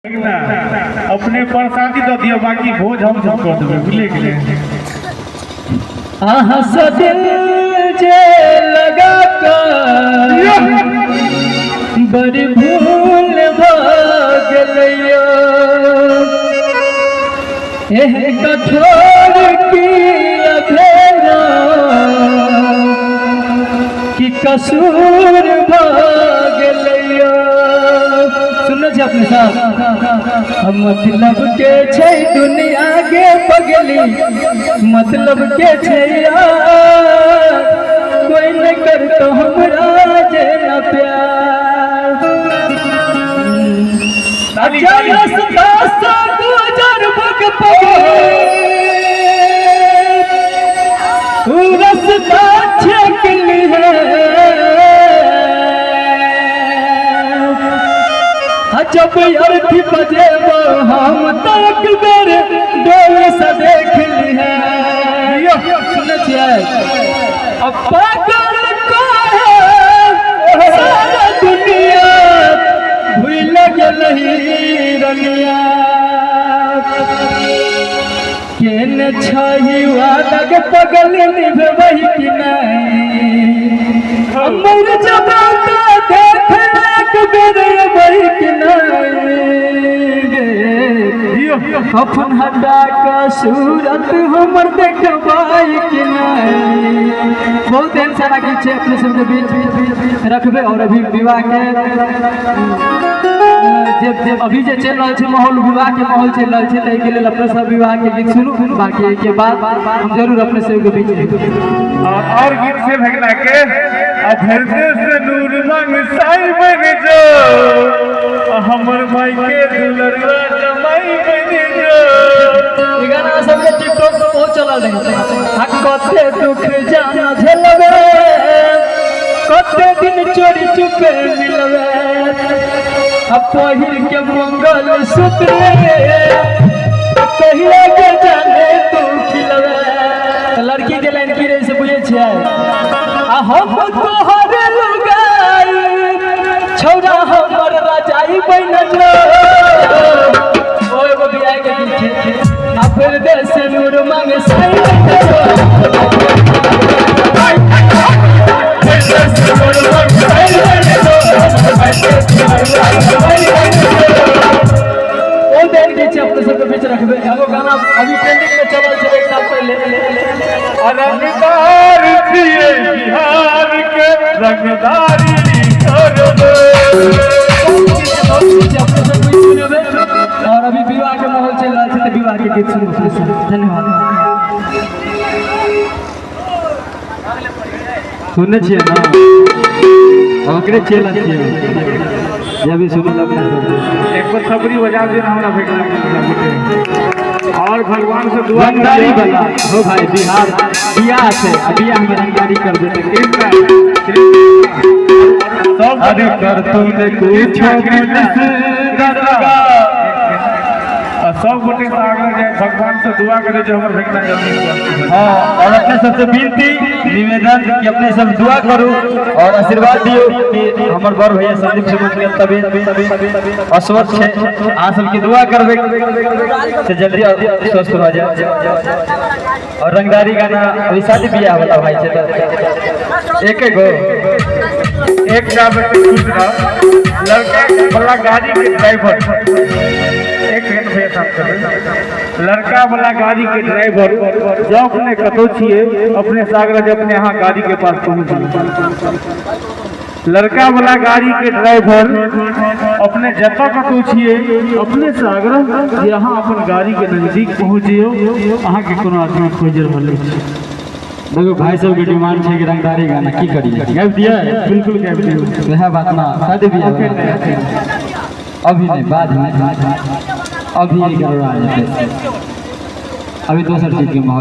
अपने प्रसादी दऽ दियौ, बाकी भोज हम सब कऽ देबै, बुझलियै कि नहि? अहाँ से दिल जे लगा कऽ बड़ी भूल भऽ गेलैया, एहन कठोर की भेला कि कसूर भऽ गेलैया। सुनने छी अपने सब? हम मतलब के छै दुनिया के पगली, मतलब के छै यार, कोई नहीं करतो हमरा जेना प्यार। ताली, अच्छा ताली। रास्ता से गुजर बग पगली, ऊ रास्ता छेक ली है। जब अर्थी बजेब हम तो एक बेर डोल से देख ली है। सुनै छियै? अब पागल कहे सारा दुनिया, भूल गेलही रनिया, केने छही वादा के पगल निभबही कि नहीं, हमर जबा देख एक बेर अबही कि नहीं गे, कफन हटा कऽ सूरत हमर देखबाई कि नहीं। बहुत एहन सारा गीत छै, अपने सबके बीच रखबै। और अभी विवाह के जे जे अभी जे चलि रहल छै माहौल, विवाह के माहौल चलि रहल छै, ताहिके लेल अपने सब विवाह के गीत सुनू। बाकी एहिके बाद हम जरूर अपने सबके बीच रखबै। और गीत से भगना के आ भरते से नूर मंग साई बन जो, हमर माई के दुलरवा जमाई बन जो। ई गाना सबके टिकटॉक पर बहुत चलल रहे। आ कते दुख जाना झेलबे, कते दिन चोरी चुपे मिलबे, आ पहिर के मंगल सूत्र कहिया के जाने तू खिलबे। तऽ लड़की के लाइन की रहे से बुझै छियै? आ हम तोहर लुगाई, छौड़ा हमर रजाई बन जो। ओ एगो बियाह के गीत छै। आ फिर देश नूर मांगे साई बन जो, ओ देन के छै, अपने सबके बीच रखबै। एगो गाना अभी ट्रेंडिंग में चलल छै एक साल पहले। रंगदार छियै बिहार के, रंगदारी करबै। बहुत चीज छै, अपने सब गीत सुनेबै। और अभी विवाह के माहौल चलि रहल छै, तऽ विवाह के गीत सुनू अपने सब। धन्यवाद। सुनने छियै ने? ओकरे चेला छियै जे अभी सुनल अपने सब। एक बार सबरी बजा दियौ ने हमरा भेटला और भगवान से दुआ रंगदारी करियौ। वाला हो भाई, बिहार बियाह छै आ बियाह में रंगदारी कर देते। कृष्णा, सब अरे कर तूने कुछ पुलिस दरोगा। आ सब गोटे से आग्रह जे भगवान से दुआ करे जे हमर भेटना जल्दी स्वस्थ हो। हाँ, और अपने सबसे विनती निवेदन कि अपने सब दुआ करू और आशीर्वाद दियौ कि हमर बड़ भैया संदीप सुमन के तबियत अस्वस्थ छै। अहाँ सबके दुआ करबै से जल्दी स्वस्थ भऽ जाए। और रंगदारी गाना अभी शादी बियाह वाला भाई छै, तऽ एक गो एक बेटी खुश रह। लड़का वाला गाड़ी के ड्राइवर, एक सेकंड भैया, शांत करबै। लड़का वाला गाड़ी के ड्राइवर जब अपने कतौ छियै, अपने से आग्रह जे अपने अहाँ गाड़ी के पास पहुँच। लड़का वाला गाड़ी के ड्राइवर अपने जतऽ कतौ छियै, अपने से आग्रह जे अहाँ अपन गाड़ी के नजदीक पहुँच जइयौ, अहाँके कोनो आदमी खोजि रहल अछि। देखो, भाई सबके डिमांड छै कि रंगदारी गाना। की करिए, गाबि दियै? बिल्कुल गाबि दियौ। वएह बात ना, शादी बियाह वाला। अभी नहीं, बाद में। अभी गड़बड़ा जेतै, अभी दोसर चीजके माहौल।